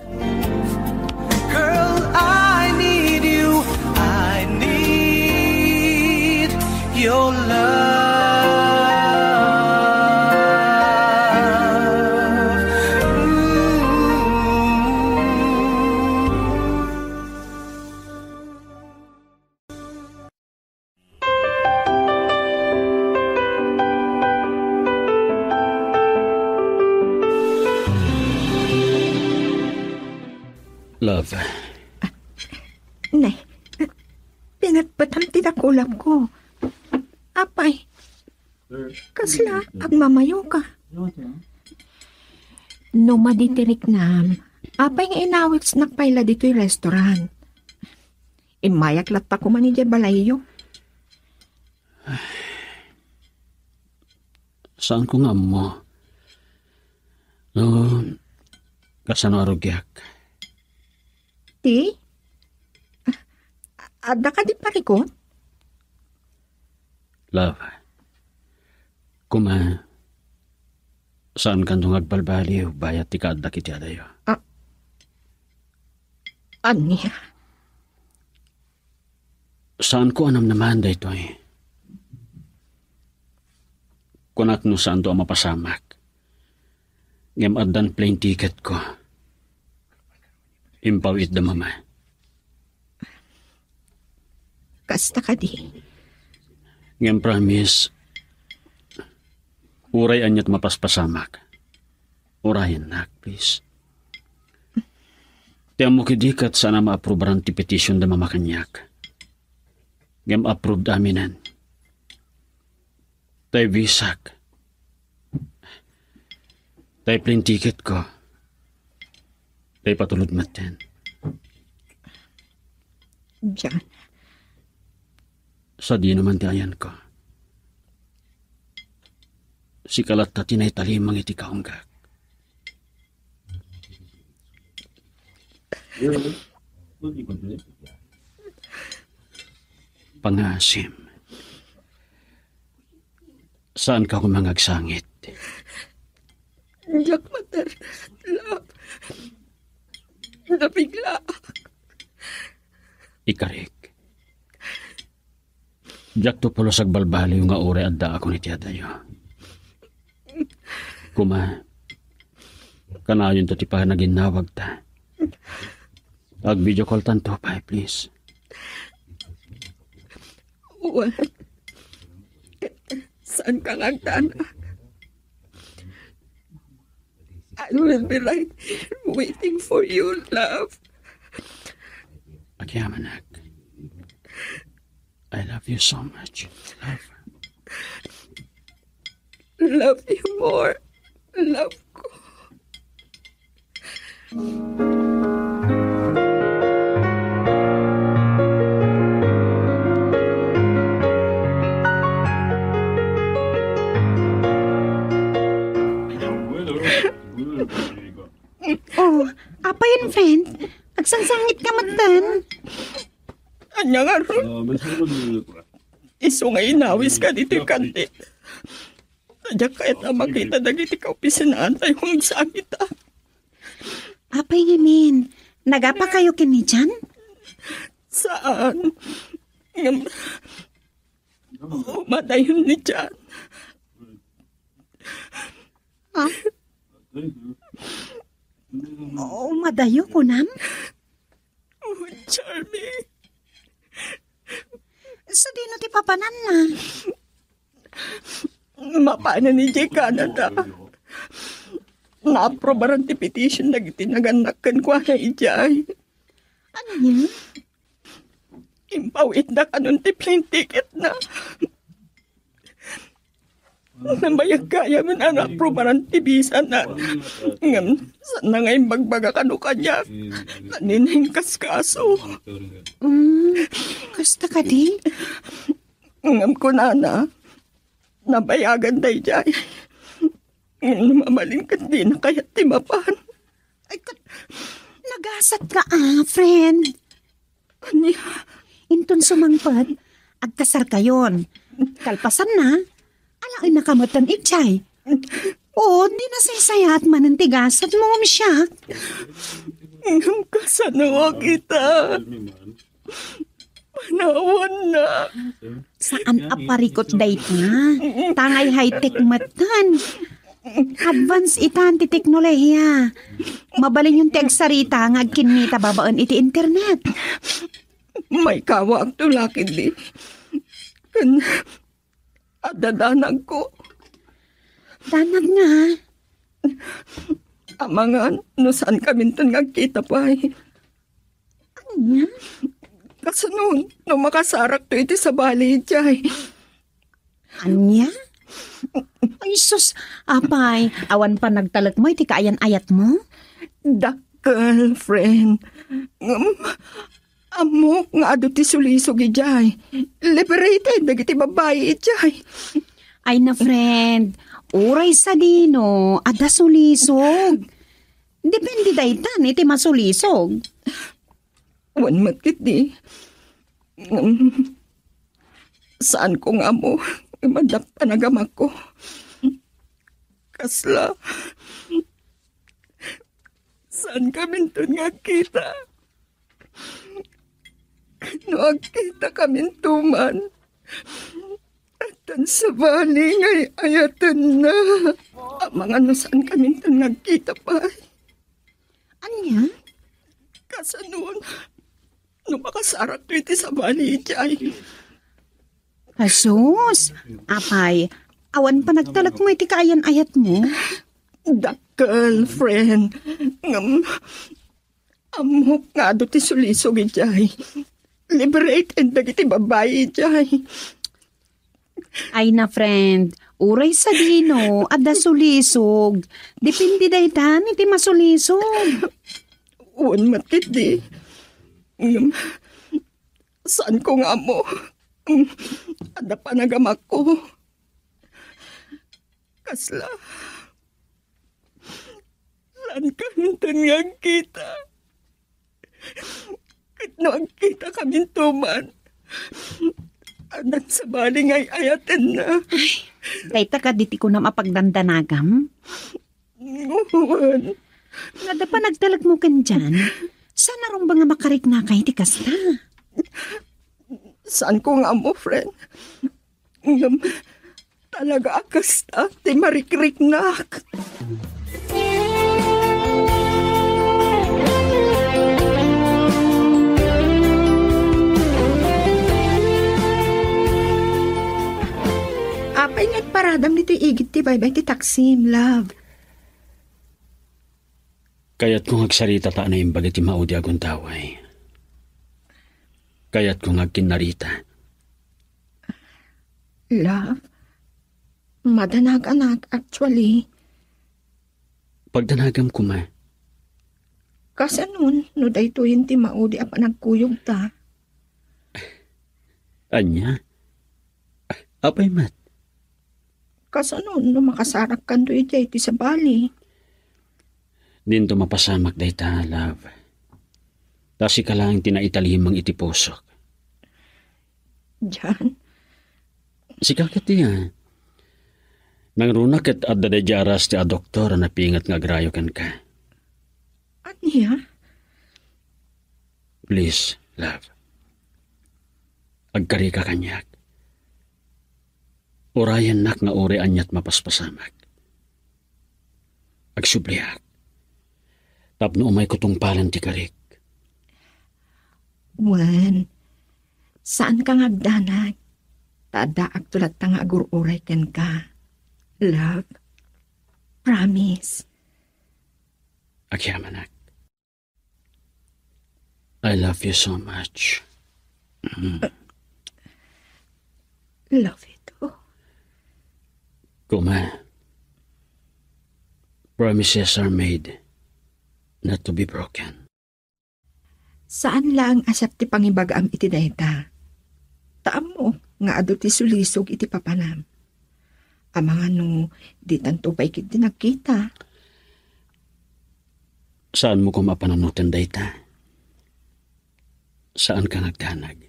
Girl, I need you. I need your love. Ooh. Love. Nay, pinatpatam ti dakulap ko. Apay, kasla agmamayo ka? No madi ti riknam, apay nga inawitsnak pay la ditoy restaurant? Immayak latta koma idiay balayyo. Saanko nga ammo no kasano a rugiak. Ti? Adda kadi parikut? Love, koma, saankanto nga agbalbaliw bayat ti kaaddak iti adayo. Ah, ania? Saanko a namnamaen daytoy. Kunak no saanto a mapasamak. Ngem addan plane ticket ko. Impaw-itda, Mama. Kasta kadi? Ngem promise, uray aniat mapaspasamak, urayennak, please. Ti ammok idi ket saan a maaprobaran ti petition da Mama kaniak. Ngem approved aminen. Tay visak. Tay plane ticket ko. Tay patulod metten. John. Sadino man ti ayanko. Sika latta ti naitalimang iti kaunggak. Pangaasim. Saanka koma nga agsangit? Diak materna, love. Nabiglaak. Ikarik. Diakto pulos agbalbaliw nga uray addaakon iti adayo. Koma, kanayonto ti panaginnawagta. Ag-video call tanto pay, please. Wen, saanka nga agdanag? I will be right here waiting for you, love. Agyamanak. I love you so much, love. Love you more, love ko. Oh, apay, friend? Agsangsangit ka metten. Ania ngarud? Isu nga inawiska ditoy kantin. Diak kayat a makita dagiti kaopisinaan tayo nga agsangita. Apay ngamin, nagapakayo ken ni Jan? Saan. Ngem, umadayon ni Jan. Ah? Adayo, kunam? Oh, Charmy. Sadino ti papananna? Mapanan idiay Canada. Naaprobaran ti petition dagiti nagannak kenkuana idiay. Ania? Impaw-itda kanon ti plane ticketna. Nabayag gayam a naaprobaran ti visa na. Ngem, saan na nga imbagbaga kano kaniak? Tanina inkaskaso. Mm, kasta kadi? Ngem kunana, nabayagan daydiay. Ngem no mabalin ket dina kayat ti mapan. Ay, kat-, nagasat ka, ah, friend. Ania? Inton sumangpet, agkasarkayon. Kalpasanna, alaennaka metten idiay. O, di nasaysayaat manen ti gasat mo, ngem siak. Ngem kasano a kita? Panawanna. Saan a parikut dayta? Tangay high-tech metten. Advance itan ti teknolohiya. Mabalinyon ti agsarita nga agkinnita babaen iti internet. Maikawaak to, Lucky Di. Ken adda danagko. Danag nga? Amangan, no saan kaminton nga agkita pay. Ania? Kasano, no makasarakto iti sabali, idiay? Ania? Ay, sus, apay, awan panagtalekmo iti kaayan-ayatmo? Dakkel, friend. Ngem, ammok nga adu ti sulisog idiay. Liberated dagiti babbai idiay. Ay na, friend, uray sadino, adda sulisog. Depende daytan iti masulisog. Wen met ketdi. Ngem, saanko nga ammo, ngem adda panagamakko. Kasla, saan kaminton nga agkita? No agkita kaminto man, addan sabali nga ay-ayatenna. Amangan no saan kaminton nga agkita pay. Ania? Kasano, no makasarakto iti sabali idiay? Jesus! Apay, awan panagtalekmo iti kaayan-ayatmo? Dakkel, friend. Ngem, ammok nga adu ti sulisog idiay. Liberated dagiti babbai idiay. Ay na, friend, uray sadino, adda sulisog. Depende daytan iti masulisog. Wen met ketdi. Ngem, saanko nga ammo. Adda panagamakko. Kasla, saan kaminton nga agkita? Ket no agkita kaminto man, addan sabali nga ay-ayatenna. Ay, dayta kadi ti kunam a pagdandanagam? Wen. No adda panagtalekmo ken diay, saan a rumbeng a makariknaka iti kasta? Saanko nga ammo, friend. Ngem, talaga a kasta ti marikriknak. Apay nga agparadam ditoy igid ti baybay ti taksim, love? Kayatko nga agsarita ta naimbag iti maudi a gundaway. Kayatko nga agkinnarita. Love, madanaganak, actually. Pagdanagam koma. Kasanon no daytoyen ti maudi a panagkuyogta? Ania? Apay met? Kasanon no makasarakkanto idiay ti sabali? Dinto mapasamak dayta, love. Ta sika laeng ti naitalimeng iti pusok. John? Sika ket, iya. Nangruna ket adda daydiay a ras ti a doktor a napinget nga agrayo kenka. Ania? Please, love. Agkarika kaniak. Urayennak nga uray aniat mapaspasamak. Agsubliak. Tapno umayko tungpalen ti karik. Wen, saanka nga agdanag. Ta addaakto latta nga agur-uray kenka. Love. Promise. Agyamanak. I love you so much. Mm. Love you too. Kuma, promises are made not to be broken. Saan laeng a siak ti pangibagaam iti dayta. Ta ammok nga adu ti sulisog iti papanam. Amangan no ditanto pay ketdi nagkita. Saanmo koma a panunoten dayta. Saanka nga agdanag.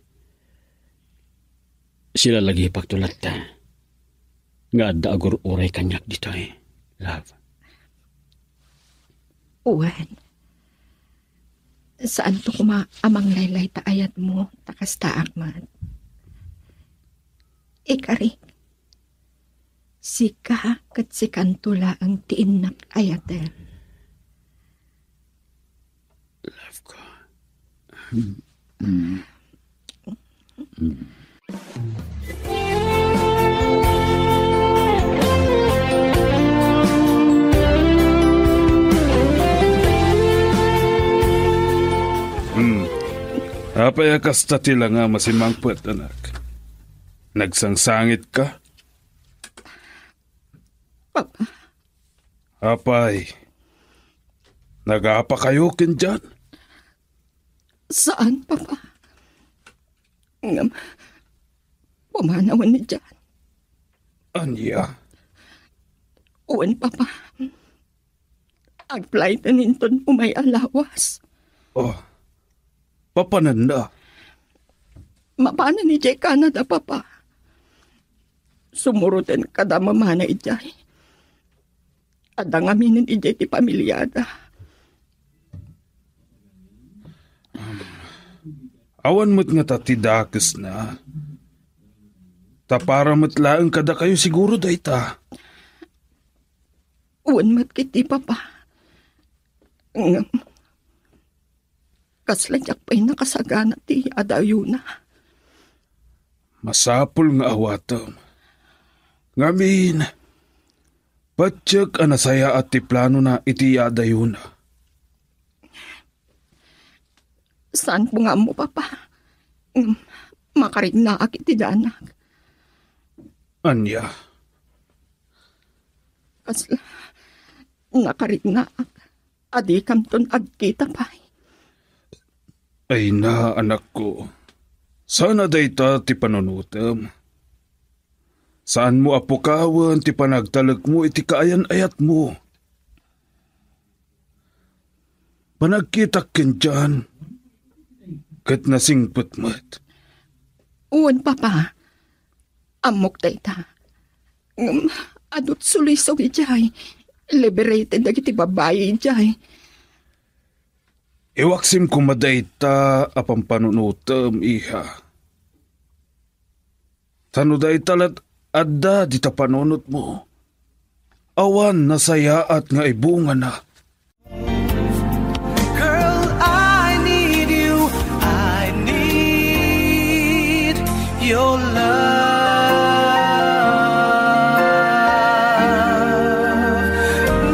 Silalagipakto latta nga adda agur-uray kaniak ditoy, love. Wen, saanto koma a manglaylay ta ayatmo, ta kastaak met. Ikarik, sika ket sikanto laeng ti innak ayaten. Love ko. Mm. Mm. Hmm. Apay a kasta ti langa a masimangpet, anak? Nagsangsangitka? Papa. Apay, nagapakayo kendian? Saan, Papa. Ngem, pumanawen idiay. Ania? Wen, Papa. Agflighten inton umay a lawas. Oh, papananna? Mapanen idiay Canada, Papa. Sumuroten kada mamana idiay. Adda ngaminen idiay ti pamiliada. Awan met ngata ti dakesna. Ta para met laeng kadakayo siguro dayta. Wen met ketdi, Papa. Ngem, kasla diak pay nakasagana ti yaadayona. Masapul nga awatem. Ngamin, patiek a nasayaat ti planona iti yaadayona. Saanko nga ammo, Papa. Ngem, makariknaak iti danag. Ania? Kasla, nakariknaak a dikamton agkita pay. Ay na, anakko. Saan a dayta ti panunotem. Saanmo a pukawen ti panagtalekmo iti kaayan-ayatmo. Panagkitak kendian, ket nasingpet met. Wen, Papa. Ammok dayta. Ngem, adut sulisog idiay. Liberated dagiti babbai idiay. Iwaksim koma dayta a pampanunotem, iha. Ta no dayta lat adda dita panunotmo, awan nasayaat nga ibungana. Girl, I need you. I need your love. Ooh.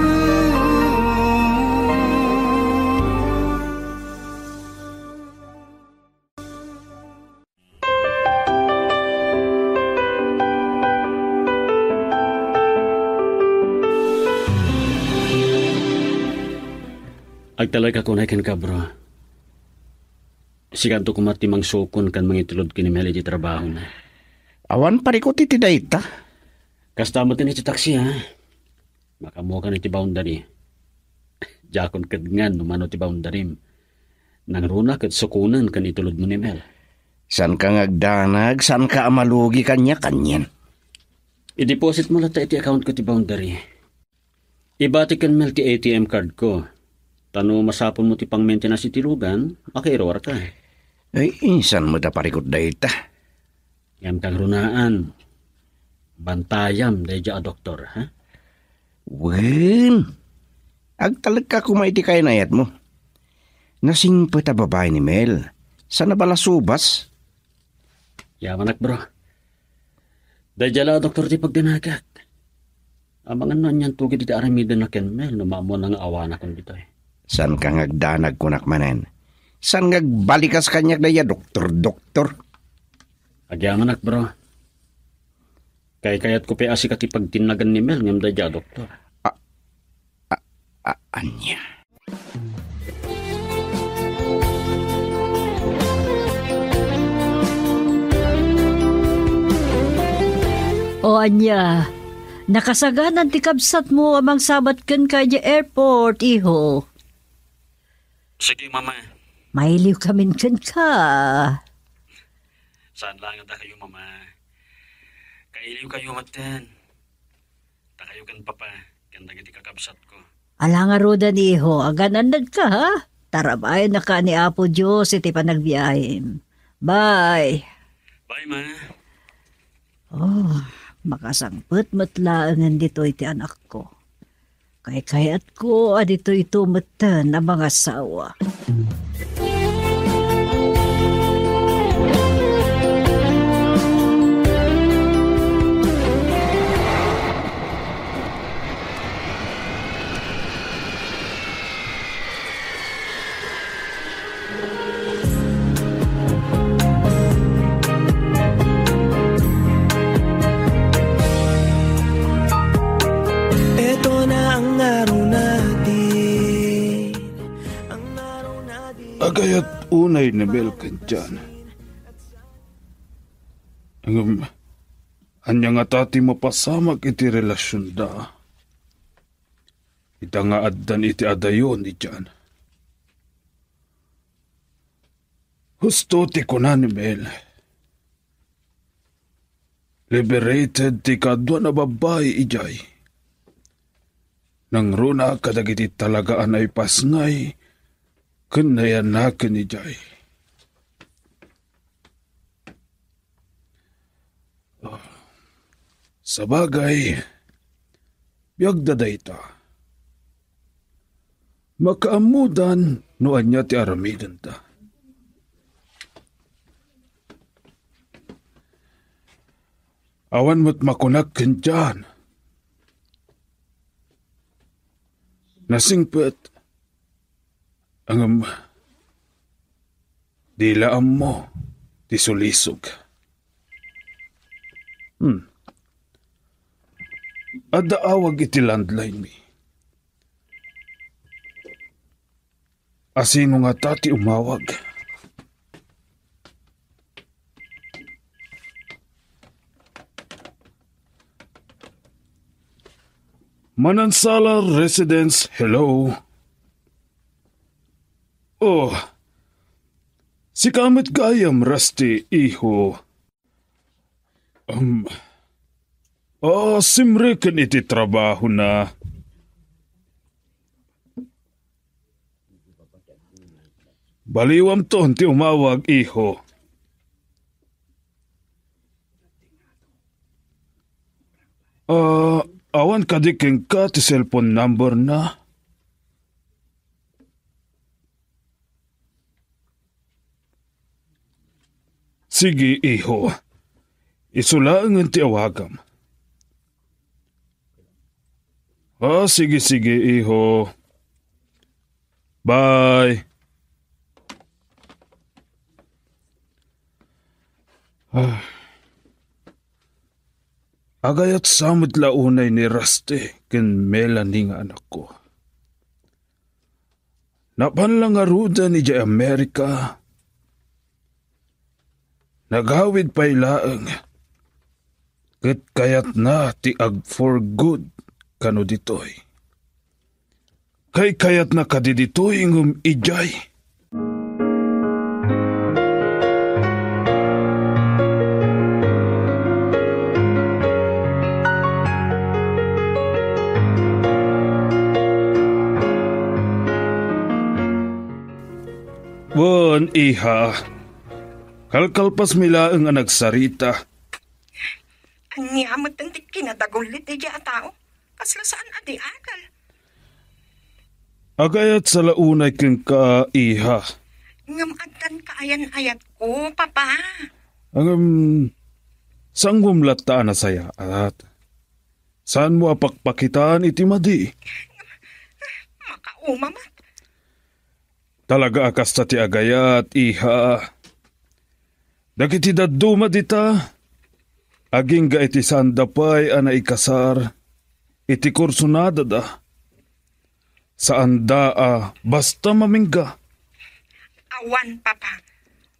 Agtalek a kunay kenka, bro. Sikanto koma ti mangsukon ken mangitulod ken ni Mel iti trabahona. Awan parikut iti dayta. Kasta met iti taksi, ha? Makaammokan iti boundary. Diakon kedngan no mano ti boundarym. Nangruna ket sukonen ken itulodmo ni Mel. Saanka nga agdanag, saanka a malugi kaniak, anian. I-depositmo latta iti accountko ti boundary. Ibatik ken Mel ti A T M cardko. Ta no masapulmo ti pang-maintenance iti lugan, makairuarka. Ay, insan met a parikut dayta. Ngem kagrunaan, bantayam daydiay a doktor, ha? Wen, Agtalekka koma iti kayan-ayatmo. Nasingpet a babai ni Mel. Saan a balasubas? Yamanak, bro. Daydiay la a doktor ti pagdanagak. Amangan no anianto gid ti aramidenna ken Mel no maammoanna nga awanakon ditoy. Saanka nga agdanag, kunak manen. Saan nga agbalikas kaniak daydiay a doktor, doktor? Agyamanak, bro. Kaykayatko pay a sika ti pagtinnagan ni Mel ngem daydiay a doktor. A, a, a, ania? O ania, nakasaganan ti kabsatmo a mangsabat kenka idiay airport, iho? Sige, Mama. Mailiwkamin kenka. Saan laeng a dakayo, Mama. Kailiwkayo metten. Dakayo ken Papa, ken dagiti kakabsatko. Ala ngaruden, iho, agan-annadka, ha? Tarabayannaka ni Apo Dios iti panagbiahem. Bye. Bye, Ma. Oh, makasangpet met laengen ditoy ti anakko. Kaykayatko a ditoyto metten a mangasawa. Eto na ang araw natin. Ang araw natin. Agayat unay ni Mel ken John. Ngem, ania ngata ti mapasamak iti relasionda? Ita nga addan iti adayo ni John. Husto ti kuna ni Mel. Liberated ti kaduan a babbai idiay. Nangruna kadagiti talaga a naipasngay ken nayanaken idiay. Sabagay, biagda dayta. Makaammodan no ania ti aramidenda. Awan met makunak ken John. Nasingpet, ngem di la ammo ti sulisog. Hmm. Adda awag iti landline mi. Asino ngata ti umawag? Manansala Residence, hello. Oh, sika met gayam, Rusty, iho. Um, ah, simreken iti trabahona. Baliwamton ti umawag, iho. Ah, awan kadi kenka ti cellphone number na? Sige, iho. Isu laengen ti awagam. Ah, sige, sige, iho. Bye. Ah. Agayat sa met la unay ni Rusty ken Melanie nga anakko. Napan la ngaruden idiay Amerika. Nagawid pay laeng. Ket kayatna ti ag-for good kano ditoy. Kaykayatna kadi ditoy ngem idiay. Wen, iha, kalkalpasmi laeng a nagsarita. Ania met ti kinadagullit daydiay a tao? Kasla saan a di adal. Agayat sa la unay kenka, iha. Ngem addan kaayan-ayatko, Papa. Ngem, saanmo latta a nasayaat? Saanmo a pakpakitaan iti madi? Makauma met. Talaga a kasta ti agayat, iha. Dagiti dadduma dita, agingga iti saanda pay a naikasar iti kursonadada. Saanda a basta mamingga. Awan, Papa.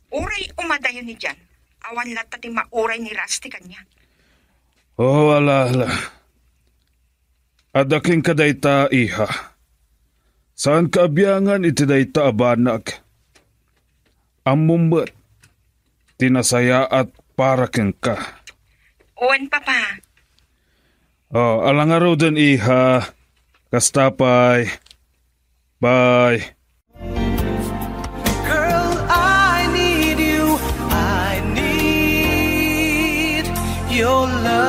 Uray umadayo ni Jan, awan latta ti mauray ni Rusty kaniak. Oh, ala, ala. Adda kenka dayta, iha. Saanka a biangan iti dayta a banag. Ammom met ti nasayaat para kenka. Wen, Papa. Oh, ala ngaruden, iha. Kasta pay. Bye. Girl, I need you. I need your love.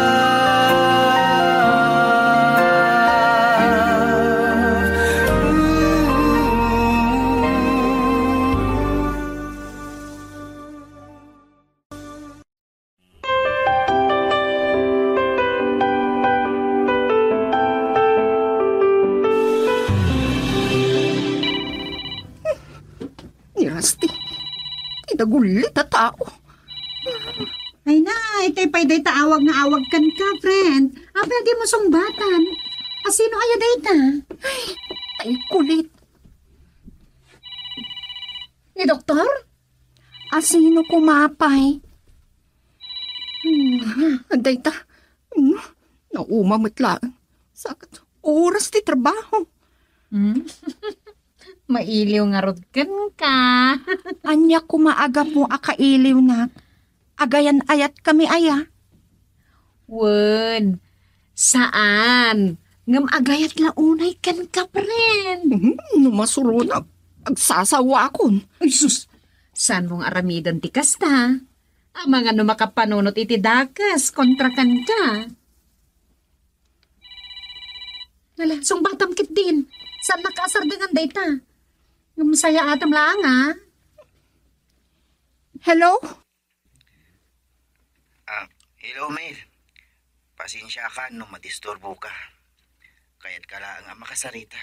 Ooh. Ni Rusty, ti dagullit a tao. Ay na, itay pay dayta awag nga awag kenka, friend. Apay a dimo sungbatan? Asino aya dayta? Ay, tay kulit. Ni doktor? Asino koma pay? Hmm, dayta. Hmm, nauma met laeng. Sakat oras ti trabaho. Hmm? Mailiw ngarud kenka. Ania koma a gapu a kailiwnak? Agayan-ayatkami aya? Wen, saan. Ngem agayat la unay kenka, friend. Hmm, no masuronak, agsasawakon. Ay, sus! Saanmo nga aramiden ti kasta? Amangan no makapanunot iti dakes kontra kenka. Ala, sungbatam ketdin. Saan nakasardengan dayta? Ngem sayaatem laeng, a. Hello? Ah, hello, Mel. Pasensiakan no madisturboka. Kayatka laeng a makasarita.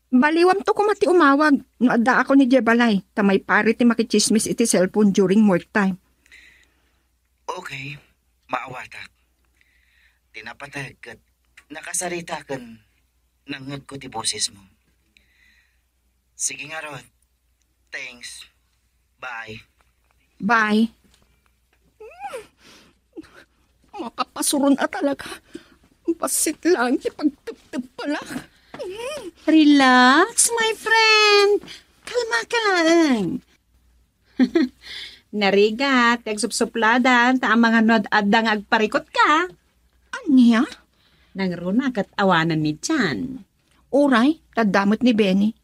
Baliwamto koma ti umawag no addaakon idiay balay, ta maipari ti makitsismis iti cellphone during work time. Okay, maawatak. Ti napateg ket nakasarita ken nangngegko ti bosesmo. Sige ngarud. Thanks. Bye. Bye. Makapasuron a talaga. Bassit laeng ti pagteptep pala. Relax, my friend. Kalmaka laeng. Narigat ti agsupsupladan ta amangan no ad-adda nga agparikutka. Ania? Nangruna ket awanen ni Jan. Uray, tadda met ni Benny.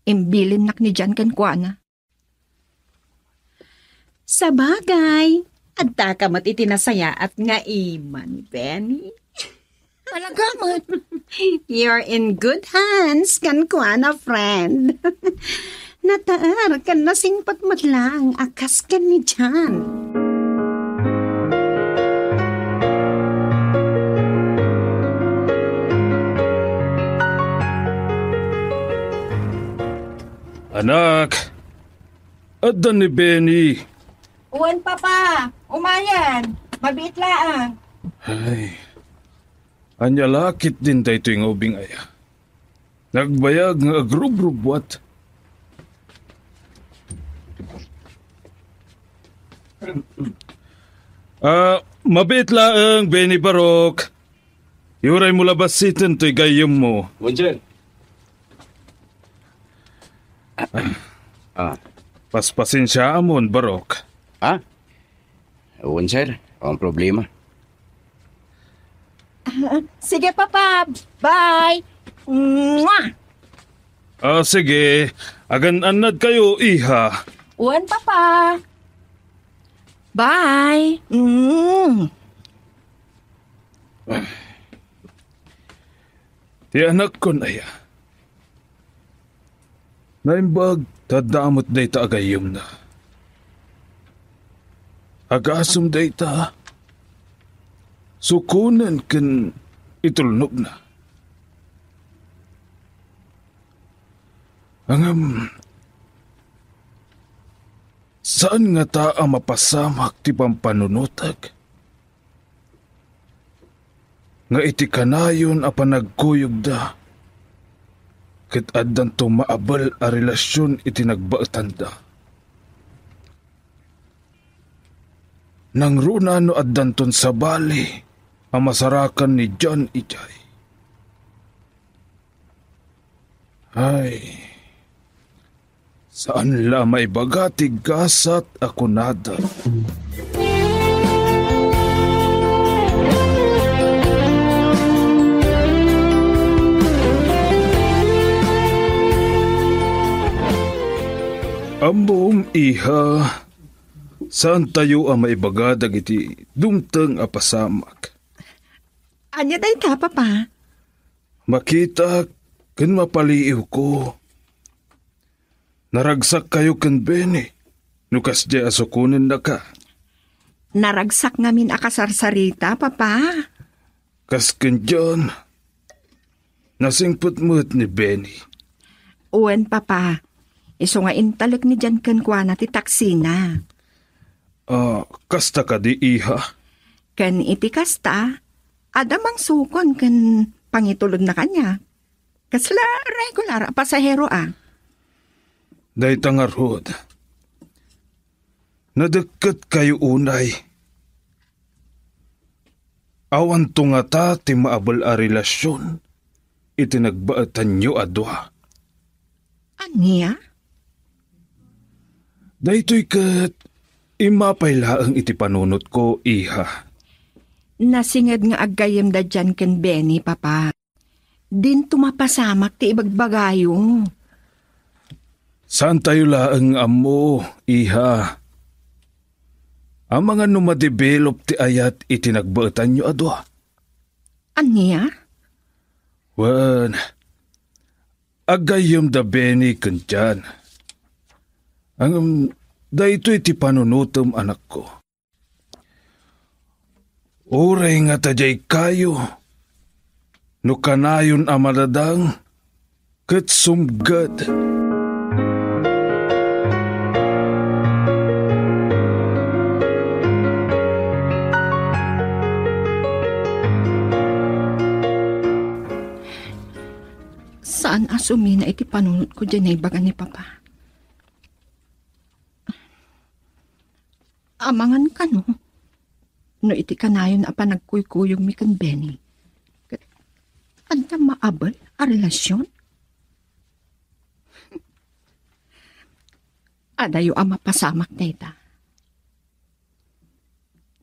Imbilinnak ni Jan kenkuana. Sabagay, adda ka met iti nasayaat nga ima ni Benny. Talaga met. You're in good hands, kenkuana, friend. Nataer ken nasingpet met laeng a kas ken ni Jan. Anak, adda ni Benny. Wen, Papa. Umayen. Mabiit laeng. Ay. Ania la ketdin daytoy nga ubing aya? Nagbayag nga agrubrubbuat. Ah, mabiit laeng, Benny Barok. Iuraymo la bassiten toy gayyemmo. Wen, sir. Ah. Paspasensiaamon, Barok. Ha? Wen, sir. Ang problema. Ah, sige, Papa. Bye. Mwah! Ah, sige. Agan-annad kayo, iha. Wen, Papa. Bye. Mm. Ti anakkon aya, Naimbag ta adda met dayta a gayyemna. Agasem dayta, sukonen ken itulnogna. Ngem, saan ngata a mapasamak ti pampanunotek nga iti kanayon a panagkuyogda, ket addanto maabel a relasion iti nagbaetanda. Nangruna no addanton sabali a masarakan ni John idiay. Ay, saan la maibaga ti gasat a kunada. Ammom, iha, saan tayo a maibaga dagiti dumteng a pasamak. Ania dayta, Papa? Makitak ken mapaliiwko. Naragsak kayo ken Benny, no kasdiay a sukonennaka. Naragsak ngamin a kasarsarita, Papa. Kas ken John, nasingpet met ni Benny. Wen, Papa. Isu nga intalek ni John kenkuana ti taksina. Ah, kasta kadi, iha? Ken iti kasta, adda mangsukon ken pangitulodna kaniak. Kasla regular a pasahero a. Dayta ngarud, nadekket kayo unay. Awanto ngata ti maabel a relasion iti nagbaetanyo a dua. Ania? Daytoy ket immapay laeng iti panunotko, iha. Nasinged nga aggayyemda diay ken Benny, Papa. Dinto mapasamak ti ibagbagayo. Saantayo laeng nga ammo, iha. Amangan no madevelop ti ayat iti nagbaetanyo a dua. Ania? Wen, aggayyemda Benny ken John. Ngem daytoy ti panunotem, anakko. Uray ngata diay kayo, no kanayon a madadang ket sumged. Saan a sumina iti panunotko diay naibaga ni Papa. Amangan kano, no iti kanayon a panagkuykuyogmi ken Benny, ket adda maabel a relasion? Adayo a mapasamak dayta.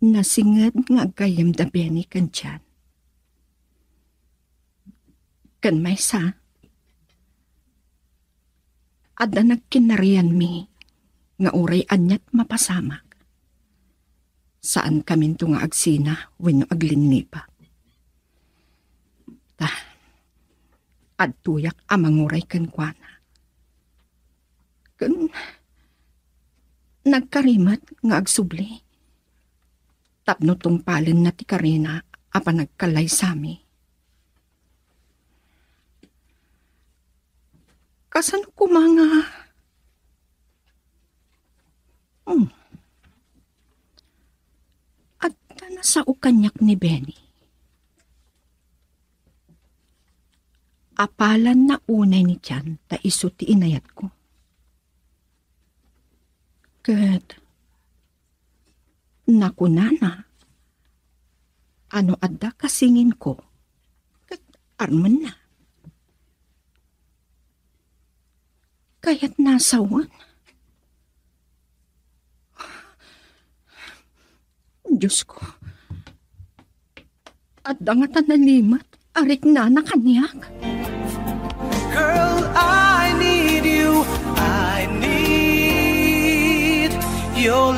Nasinged nga aggayyemda Benny ken John. Ken maysa, adda nagkinarianmi nga uray aniat mapasamak, saankaminto nga agsina wenno aglinlipa. Ta, adtoyak a manguray kenkuana. Ken nagkari met nga agsubli tapno tungpalenna ti karina a panagkallaysami. Kasano koma nga, hmm, adda nasao kaniak ni Benny? Apalanna unay ni John ta isu ti inayatko. Ket nakunana a no adda kasinginko, ket armenna. Kayatna a sawen. Diosko, adda ngata nalimed a riknana kaniak? Girl, I need you. I need your